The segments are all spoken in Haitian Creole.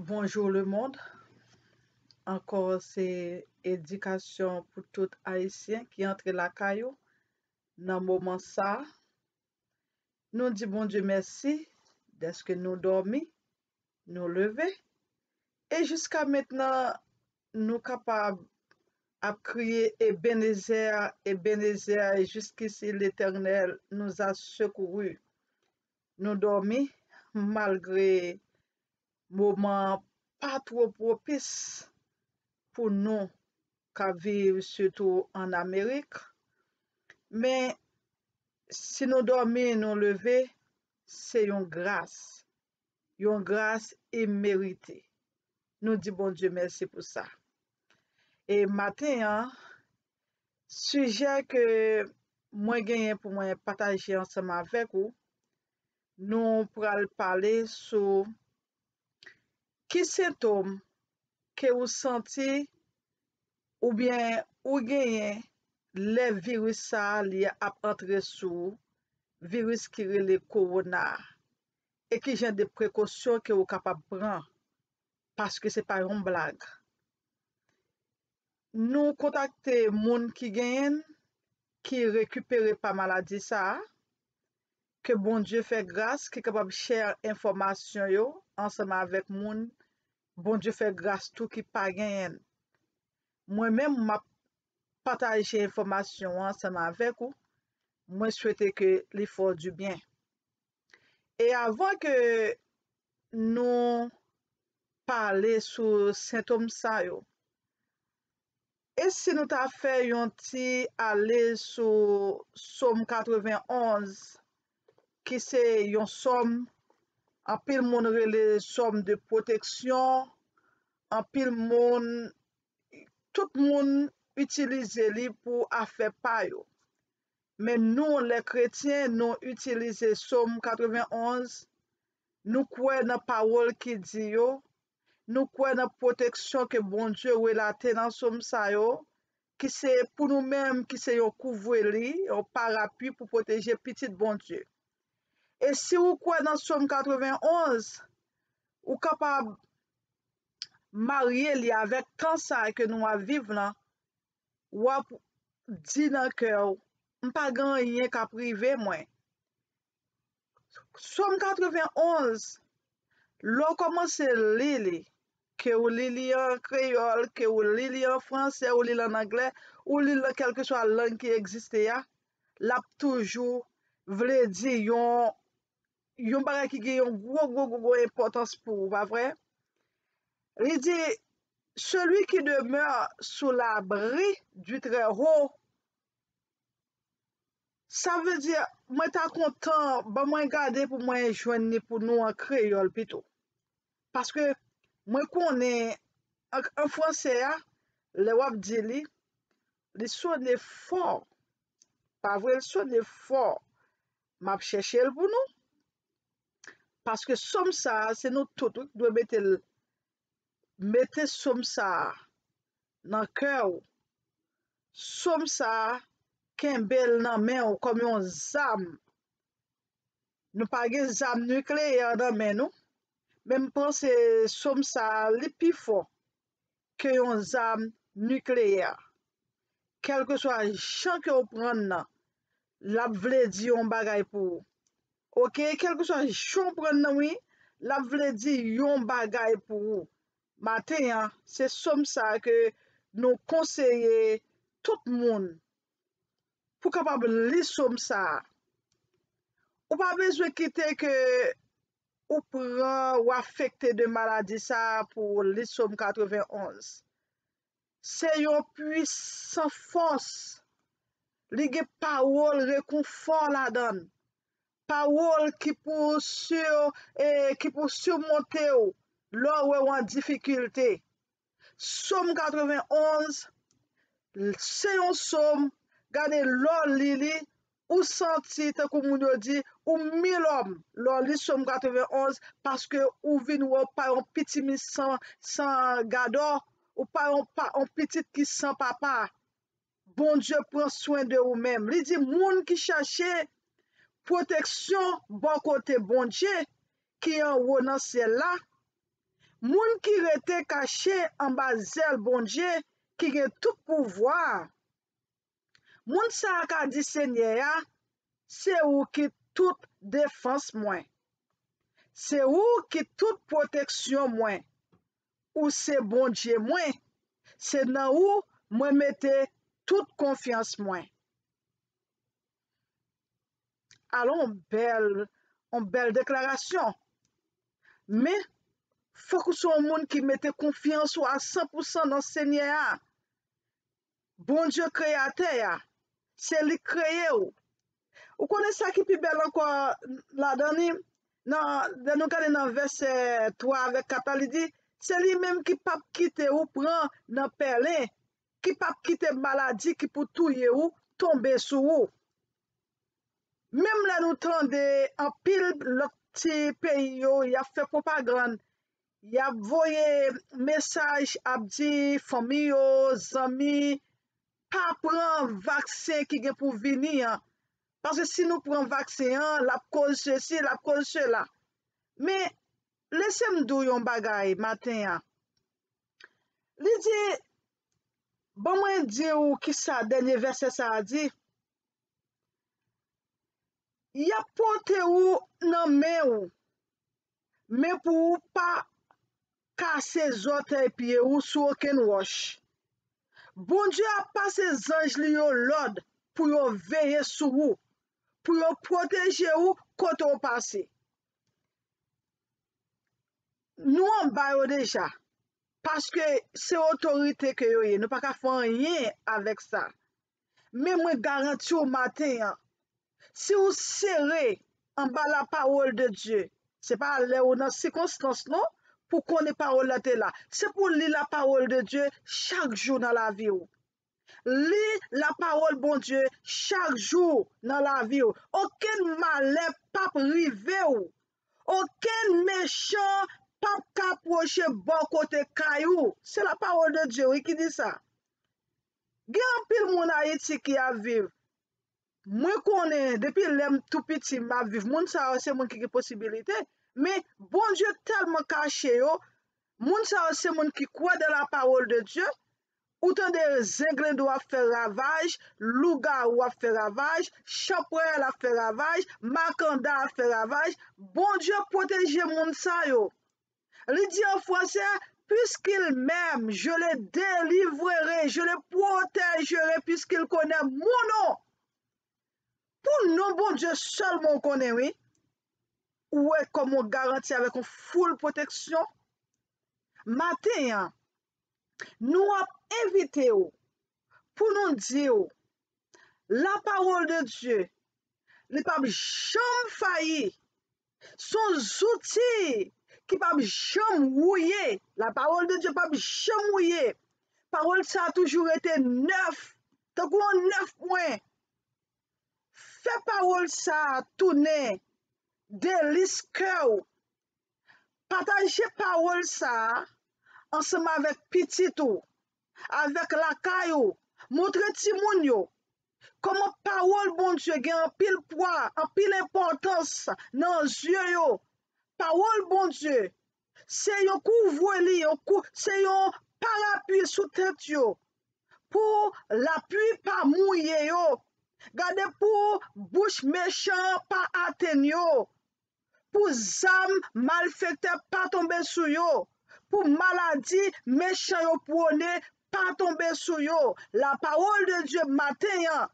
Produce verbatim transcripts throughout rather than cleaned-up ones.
Bonjou lemonn. Ankò se edikasyon pou tout Ayisyen ki antre lakay ou nan moman sa. Nou di Bondye mèsi dèske nou dòmi, nou leve, e jiska mentnan nou kapab ap kriye Ebenezè, Ebenezè, jusqu'ici l'Éternel nous a secourus. Nou dòmi malgre moman pa two pwopis pou nou k ap viv sitou ann Amerik. Men si nou dòmi, nou leve, se yon gras, yon gras imerite. Nou di Bondye mèsi pou sa. E maten an, sijè ke mwen genyen pou mwen pataje ansanm avèk ou, nou pral pale sou ki sentòm ke ou santi oubyen ou genyen lè viris sa a li ap antre sou ou, viris ki rele kowona a, e ki jan de prekosyon ke ou kapab pran, paske se pa yon blag. Nou kontakte moun ki genyen l, ki rekipere pa maladi sa a, ke Bondye fè gras, ki kapab share enfòmasyon yo ansanm avèk moun Bondye fè gras tou ki pa genyen l. Mwen menm, m ap pataje enfòmasyon an ansanm avèk ou. Mwen swete ke li fè w dibyen. E avan ke nou pale sou sentòm sa yo, e si nou ta fè yon ti ale sou Sòm katrevenonz, ki se yon sòm, anpil moun rele sòm de pwoteksyon, anpil moun, tout moun itilize li pou afè pa yo. Men nou, lè kretyen, nou itilize Sòm katrevenonz, nou kwè nan pawòl ki di yo, nou kwè nan pwoteksyon ke Bondye relate nan Sòm sa yo, ki se pou nou menm, ki se yon kouvre li, yon parapli pou pwoteje pitit Bondye. E si ou kwè nan Sòm katrevenonz, ou kapab marye li avèk tan sa a ke nou ap viv lan, w ap di nan kè w, "M pa gen anyen k ap rive mwen." Sòm katrevenonz, lè w kòmanse li li, ke w li li an kreyòl, ke w li li an fransè, ou li l an anglè, ou li l nan kèlkeswa lang ki egziste a, l ap toujou vle di yon, yon bagay ki gen yon gwo, gwo, gwo, gwo enpòtans pou ou, pa vre? Li di, "Celui qui demeure sous l'abri du Très-Haut." Sa vle di, mwen ta kontan, ban mwen gade pou mwen jwenn li pou nou an kreyòl pito. Paske mwen konnen an, an fransè a, lè w ap di li, li sone fò. Pa vre, li sone fò. M ap chèche l pou nou. Paske sòm sa a, se nou tout, wi, ki dwe mete l, mete sòm sa a nan kè w. Sòm sa a, kenbe l nan men w kòm yon zam. Nou pa gen zam nikleyè nan men nou, men m panse sòm sa a, li pi fò ke yon zam nikleyè. Kèlkeswa jan ke w pran l nan, l ap vle di yon bagay pou ou. Oke, kèlkeswa jan w pran l nan, wi, l ap vle di yon bagay pou ou. Maten an, se sòm sa a ke nou konseye tout moun pou kapab li sòm sa a. Ou pa bezwen kite ke ou pran, ou afekte de maladi sa a pou w li sòm katrevenonz. Se yon pwisan fòs. Li gen pawòl rekonfò ladan l. Pawòl ki pou sur, e, ki pou simonte w lè w wè w an difikilte. Sòm katrevenonz, se yon sòm, gade lè w li li, ou santi tankou moun yo di, ou milòm lè w li Sòm katrevenonz, paske ou vin wè w pa yon pitimit san, san gadò, ou pa yon, pa yon pitit ki san papa. Bondye pran swen de ou menm. Li di, moun ki chache pwoteksyon bò kote Bondye ki anwo nan syèl la, Moun ki rete kache anba zèl Bondye ki gen tout pouvwa a. Moun sa a ka di Senyè a, se ou ki tout defans mwen. Se ou ki tout pwoteksyon mwen. Ou se Bondye mwen. Se nan ou mwen mete tout konfyans mwen. Alò, yon bèl, yon bèl deklarasyon. Men, fòk ou se yon moun ki mete konfyans ou a san pou san nan Senyè a. Bondye kreyatè a, se li k kreye w. Ou konnen sa ki pi bèl ankò ladan li? Nan, lè nou gade nan vèsè twa avèk kat la, li di, se li menm ki p ap kite ou pran nan pèlen, ki p ap kite maladi ki pou touye ou tonbe sou ou. Menm lè nou tande anpil lòt ti peyi yo, y ap fè pwopagann, y ap voye mesaj, ap di fanmi yo, zanmi, pa pran vaksen ki gen pou vini an. Paske si nou pran vaksen an, l ap koz sesi, l ap koz sela. Men, lese m di w yon bagay maten an. Li di, ban mwen di w kisa dènye vèsè sa a di. Y ap pote ou nan men ou, men pou ou pa kase zòtèy pye ou sou okenn wòch. Bondye ap pase zanj li yo lòd pou yo veye sou ou, pou yo pwoteje ou kote w pase. Nou anba yo deja, paske se otorite ke yo ye. Nou pa ka fè anyen avèk sa. Men mwen garanti w maten an, si w sere anba lapawòl de Dye, se pa lè ou nan sikonstans non, pou konnen pawòl la te la. Se pou li lapawòl de Dye chak jou nan lavi w. Li lapawòl Bondye chak jou nan lavi w. Okenn malè p ap rive w. Okenn mechan p ap ka pwoche bò kote kay ou. Se lapawòl de Dye, wi, ki di sa. Gen anpil moun Ayiti ki ap viv. Mwen konnen, depi lè m tou piti, m ap viv. Moun sa yo, se moun ki gen posibilite. Men, Bondye tèlman kache yo. Moun sa yo, se moun ki kwè de lapawòl de Dye. Ou tande zenglendo ap fè ravaj, lougawou ap fè ravaj, chanpwèl ap fè ravaj, makanda ap fè ravaj. Bondye pwoteje moun sa yo. Li di an fransè, puisqu'il m'aime, je le délivrerai, je le protégerai, puisqu'il connaît mon nom. Pou non Bondye sèlman w konnen, wi. Ou wè kòm yon garanti avèk yon foul pwoteksyon. Maten an, nou ap envite w pou nou di w, lapawòl de Dye, li p ap janm fayi. Se yon zouti ki p ap janm wouye. Lapawòl de Dye p ap janm wouye. Pawòl sa a toujou rete nèf, tankou yon nèf pwen. Fè pawòl sa a tounen delis kè w. Pataje pawòl sa a ansanm avèk pitit ou, avèk lakay ou. Montre timoun yo kòman pawòl Bondye gen anpil pwa, anpil enpòtans nan zye yo. Pawòl Bondye se yon kouvre li, yon kou, se yon parapli sou tèt yo pou lapli pa mouye yo. Gade pou bouch mechan an pa atenn yo, pou zam malfektè pa tonbe sou yo, pou maladi mechan yo pwone pa tonbe sou yo. Lapawòl de Dye maten an,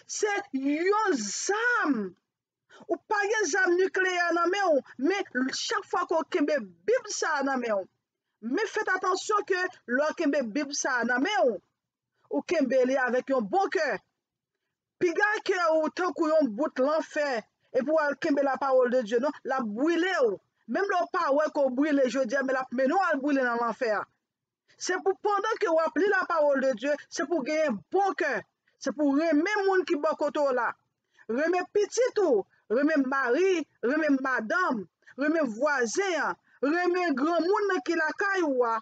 se yon zam. Ou pa gen zam nikleyè nan men w, men chak fwa ke w kenbe Bib sa a nan men w, men fèt atansyon ke lè w kenbe Bib sa a nan men w, ou kenbe li avèk yon bon kè. Piga ke ou tankou yon bout lanfè epi w al kenbe lapawòl de Dye, non, l ap brile w. Menm lè w pa wè ke w brile jodi a, men l ap mennen w al brile nan lanfè a. Se pou pandan ke w ap li lapawòl de Dye, se pou w genyen bon kè. Se pou w renmen moun ki bò kote w la. Renmen pitit ou, renmen mari, renmen madanm, renmen vwazen an, renmen granmoun nan ki lakay ou a.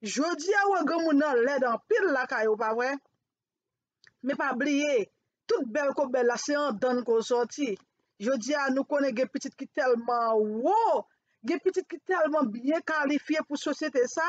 Jodi a, w wè granmoun nan lèd anpil lakay ou, pa vre? Men pa bliye, tout bèl ko bèl la, se anndan n ko sòti. Jodi a, nou konnen gen pitit ki tèlman wo, Gen pitit ki tèlman byen kalifye pou sosyete sa,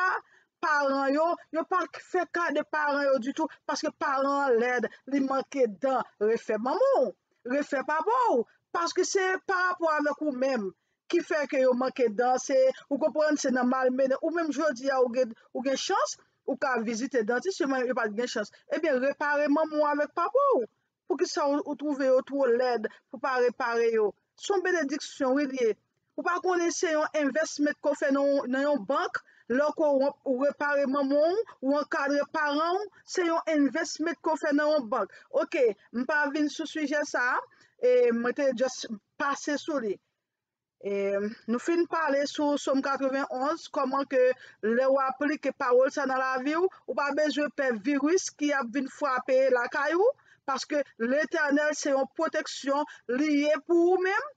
paran yo, yo pa fè ka de paran yo ditou, paske paran an lèd, li manke dan, refè manman w, refè papa w, paske se pa rapò avèk ou menm ki fè ke yo manke dan, se, ou konprann, se nan malmennen, ou menm jodi a, ou gen, ou gen chans, ou ka vizite dantis, yo, yo pa t gen chans. Ebyen, repare manman w avèk papa w. Poukisa ou, ou twouve yo twò lèd pou pa repare yo? Se yon benediksyon, wi, li ye. Ou pa konnen se yon investment ke w fè nan, nan yon bank, lè w ko, ou repare manman w, ou ankadre paran w, se yon investment ke w fè nan yon bank. Ok, m pa vin sou sijè sa a, e mwen te just pase sou li. E, nou fin pale sou Sòm katrevenn onz, kòman ke lè w aplike pawòl sa nan lavi w, ou pa bezwen pè viris ki ap vin frape lakay ou, paske Letènèl se yon pwoteksyon li ye pou ou menm.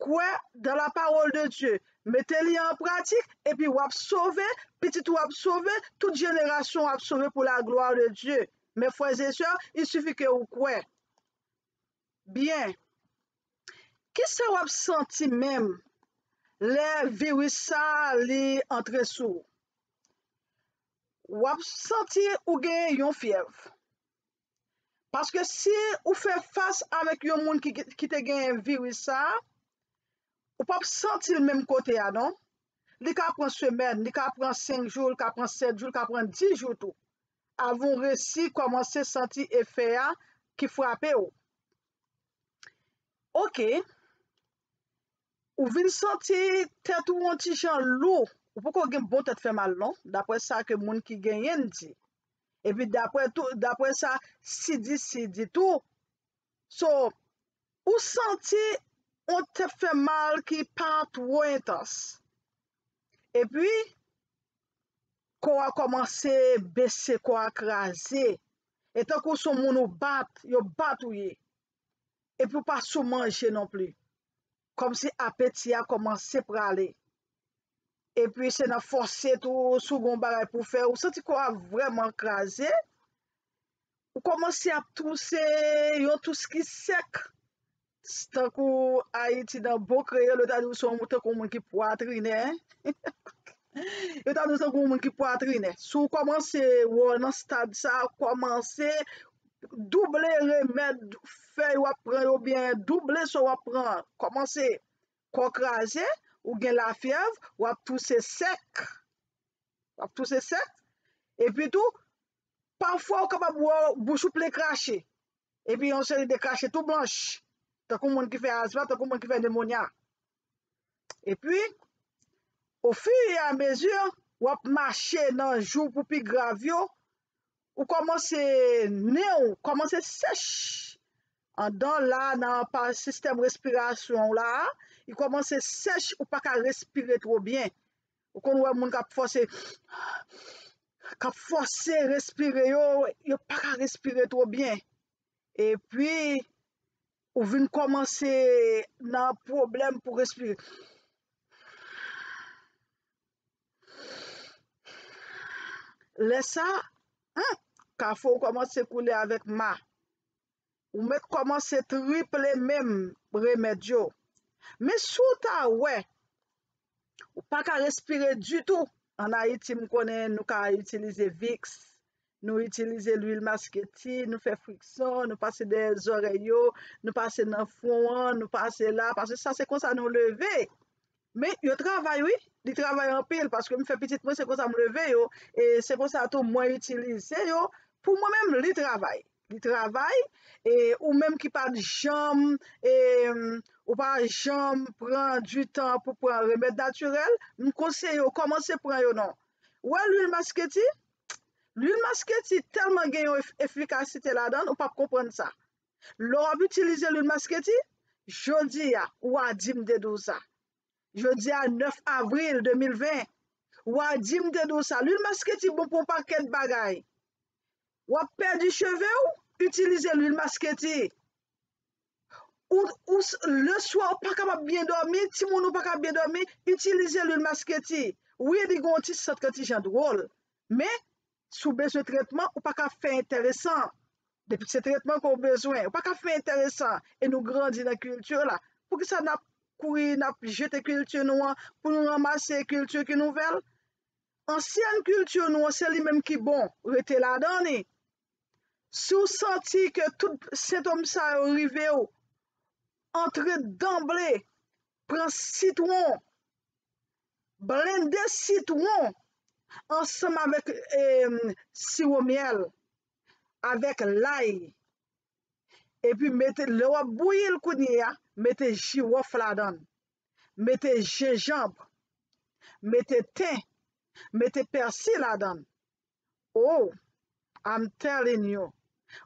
Kwè dans la parole de Dieu, mete li an pratik, epi w ap sove, pitit ou ap sove, tout jenerasyon ap sove pour la gloire de Dieu. Mes frères et sœurs, il suffit que ou kwè. Byen. Kisa w ap santi menm lè viris sa a li antre sou ou? W ap santi ou gen yon fyèv. Paske si ou fè fas avèk yon moun ki, ki te gen viris sa a, ou p ap santi l menm kote a, non. Li ka pran semèn, li ka pran senk jou, li ka pran sèt jou, li ka pran dis jou tou. Avan w resi kòmanse santi efè a ki frape w. Ok. Ou vin santi tèt ou yon ti jan lou. Ou poko gen bon tèt fè mal, non, daprè sa ke moun ki genyen n di. Epi daprè tou, daprè sa C D C di tou. So, ou santi yon tèt fè mal ki pa twò entans. Epi, kò a kòmanse bese, kò a kraze. E tankou se yon moun ou bat, yo bat ou ye. Epi ou pa sou manje non pli. Kòmsi apeti a kòmanse prale. Epi se nan fòse tou, si w gen yon bagay pou w fè, ou santi kò a vrèman kraze. Ou kòmanse ap touse, yon tous ki sèk. Tankou Ayiti nan bon kreyòl, yo ta di w se yon tankou yon moun ki pwatrinen. Yo ta di w tankou yon moun ki pwatrinen. Si w kòmanse wè w nan stad sa, kòmanse double remèd, fèy w ap pran yo byen, double sa w ap pran. Kòmanse kò kraze, ou gen lafyèv, w ap touse sèk. W ap touse sèk. Epi tou, pafwa ou kapab wè bouch ou plen krache. Epi yon seri de krache tou blanch. Tankou moun ki fè azma, tankou moun ki fè nemonya. Epi, ofiramezi, w ap mache nan jou pou pi grav yo, ou kòmanse, nen w kòmanse sèch. Andan la, nan pa sistèm respirasyon w la, li kòmanse sèch, ou pa ka respire twò byen. Ou konn wè moun k ap fòse, k ap fòse respire yo, yo pa ka respire twò byen. Epi, ou vin kòmanse nan pwoblèm pou respire. Lè sa, hmm, kafou w kòmanse koule avèk ma. Ou mèt kòmanse triple menm remèd yo. Men si w ta wè, ou pa ka respire ditou. Ann Ayiti, m konnen nou ka itilize Vicks, nou itilize lwil masketi, nou fè friksyon, nou pase dèyè zòrèy yo, nou pase nan fwon an, nou pase la, paske sa se konsa nou leve. Men yo travay wi, li travay anpil, paske m fè pitit mwen, se konsa m leve yo, e se konsa tou mwen itilize yo. Pou mwen menm, li travay. Li travay, e ou menm ki pa t janm, e, ou pa janm pran du tan pou pran remèd natirèl, m konseye w kòmanse pran yo non. Ou wè lwil masketi? Lwil masketi tèlman gen yon ef-, efikasite ladan l, ou p ap konprann sa. Lè w ap itilize lwil masketi, jodi a, ou a di m te di w sa. Jodi a nèf avril de mil ven, ou a di m te di w sa. Lwil masketi bon pou yon pakèt bagay. W ap pèdi cheve w, itilize lwil masketi. Ou, ou, leswa, ou pa kapab byen dòmi, timoun ou pa ka byen dòmi, itilize lwil masketi. Wi, li gen yon ti sant, yon ti jan dwòl. Men, si w bezwen tretman, ou pa ka fè enteresan. Depi se tretman ke w bezwen, ou pa ka fè enteresan. E nou grandi nan kilti la. Poukisa n ap kouri, n ap jete kilti nou an pou nou ranmase kilti ki nouvèl. Ansyen kilti nou an, se li menm ki bon, rete ladan li. Si w santi ke tout sentòm sa yo rive w, antre danble, pran sitwon, blende sitwon ansanm avèk siwo myèl, avèk lay. Epi mete, lè w ap bouyi l kounye a, mete jiwòf ladan l, mete jenjanm, mete ten, mete pèsi ladan l. Oh, I'm telling you.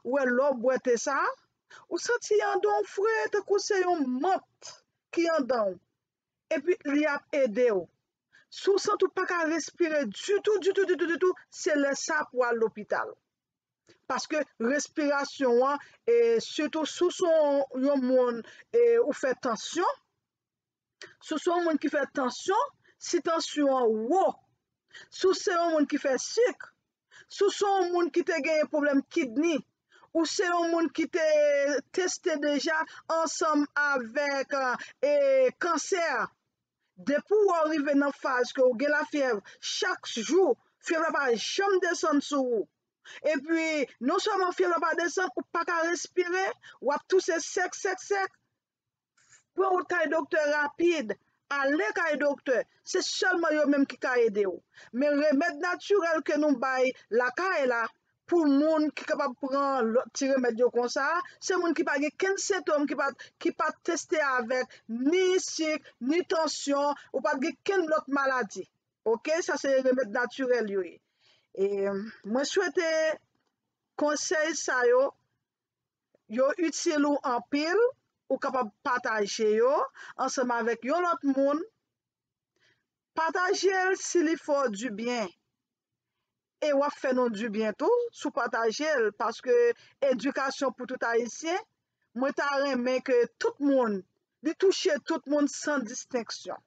Ou wè lè w bwè te sa, ou santi anndan w fre tankou se yon mant ki anndan w. Epi li ap ede w. Si w santi w pa ka respire ditou, ditou, ditou, ditou, se lè sa pou w al lopital. Paske respirasyon an, e sitou si w se yon, yon moun, e ou fè tansyon, si w se yon moun ki fè tansyon, si tansyon an wo, si w se yon moun ki fè sik, si w se yon moun ki te genyen pwoblèm kidni, ou se yon moun ki te teste deja ansanm avèk e kansè, depi w rive nan faz ke w gen lafyèv chak jou, fyèv la pa janm desann sou ou. Epi, non sèlman fyèv la pa desann, ou pa ka respire, w ap touse sèk, sèk, sèk. Pran wout kay doktè rapid, ale kay doktè. Se sèlman yo menm ki ka ede w. Men remèd natirèl ke nou bay lakay la, pou moun ki kapab pran lòt ti remèd yo konsa, se moun ki pa gen kenn sentòm, ki pa, ki pa teste avèk ni sik, ni tansyon, ou pa gen kenn lòt maladi. Oke, sa se remèd natirèl yo ye. E mwen swete konsèy sa yo, yo itil ou anpil, ou kapab pataje yo ansanm avèk yon lòt moun. Pataje l si li fè w dibyen. E w ap fè nou dibyen tou si w pataje l, paske edikasyon pou tout Ayisyen, mwen ta renmen ke tout moun, li touche tout moun san distenksyon.